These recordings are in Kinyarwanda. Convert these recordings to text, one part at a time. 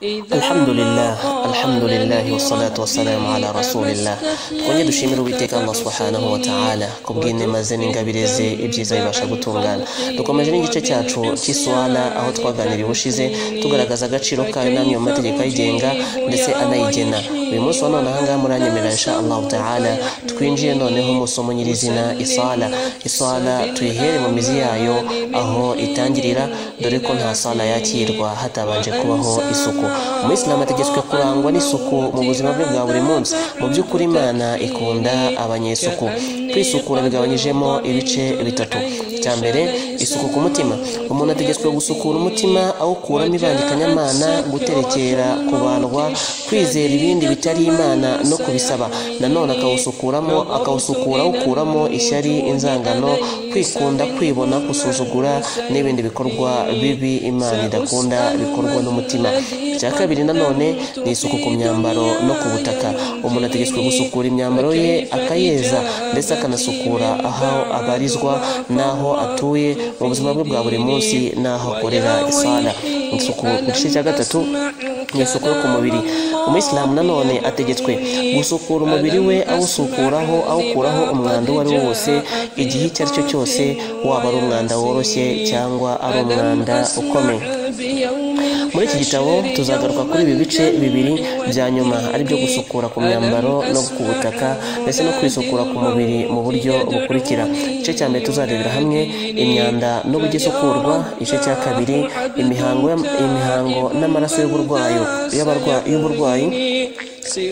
Alhamdulillah, alhamdulillah, wassalatu wassalamu ala rasulillah. Twongere dushimire Uwiteka Allah subhanahu wa ta'ala kubw'inema ze n'ingabire ze, ibyiza bibasha gutungana. Dukomeje n'igice cyacu cy'iswala, aho twaganiriye ubushize tugaragaza agaciro kayo n'amwe mu mategeko ayigenga ndetse anayigena. Uyu munsi wa none ahangaha muranyemerera insha Allah ta'ala twinjiye noneho mu somo nyirizina, isala. Isala tuyihere mu mizi yayo aho itangirira, dore ko nta sala yakirwa hatabanje kubaho isuku. Umuyisilamu ategetswe kurangwa n'isuku mu buzima bwe bwa buri munsi. Mu by'ukuri Imana ikunda abanyesuku. Kwisukura bigabanyijemo ibice bitatu. Icya mbere, isuku ku mutima. Umuntu ategetswe gusukura umutima awukuramo ibangikanyamana, guterekera, kubandwa, kwizera ibindi bitari Imana no kubisaba. Nanone akawusukuramo, akawusukura awukuramo ishyari, inzangano, kwikunda, kwibona, gusuzugura n'ibindi bikorwa bibi Imana idakunda bikorwa n'umutima. Icya kabiri nanone ni isuku ku myambaro no ku butaka. Umuntu ategetswe gusukura imyambaro ye akayeza, ndetse akanasukura aho abarizwa n'aho atuye mu buzima bwe bwa buri munsi n'aho akorera isala. Isuku ku gice cya gatatu ni isuku yo ku mubiri. Umuyisilamu nanone ategetswe gusukura umubiri we awusukuraho, awukuraho umwanda uwo ari wo wose igihe icyo ari cyo cyose, waba ari umwanda woroshye cyangwa ari umwanda ukomeye. Muri iki gitabo tuzagaruka kuri ibi bice bibiri bya nyuma, aribyo gusukura ku myambaro no ku butaka, ndetse no kwisukura ku mubiri mu buryo bukurikira. Igice cya mbere tuzarebera hamwe imyanda n'uburyo isukurwa. Igice cya kabiri imihango n'amaraso y'uburwayi,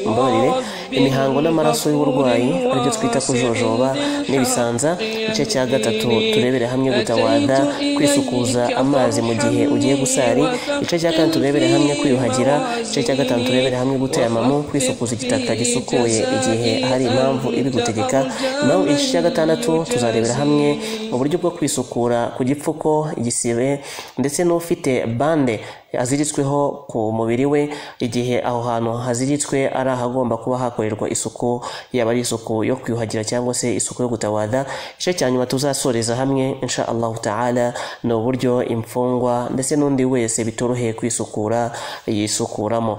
mbabarire, imihango n'amaraso y'uburwayi aribyo twita kujojoba n'ibisanza. Igice cya gatatu turebere hamwe gutawada, kwisukuza amazi mu gihe ugiye gusari. Igice cya kane turebere hamwe kwiyuhagira. Igice cya gatanu turebere hamwe guteyamamu, kwisukuza igitaka gisukuye igihe hari impamvu ibigutegeka. Naho igice cya gatandatu tuzarebera hamwe uburyo bwo kwisukura ku gipfuko, igisibe ndetse n'ufite bande aziritsweho ku mubiri we, igihe aho hantu haziritswe ari ahagomba kuba hakorerwa isuku, yaba ari isuku yo kwiyuhagira cyangwa se isuku yo gutawada. Igice cya nyuma tuzasoreza hamwe insha Allah ta'ala ni uburyo imfungwa ndetse n'undi wese bitoroheye kwisukura yisukuramo.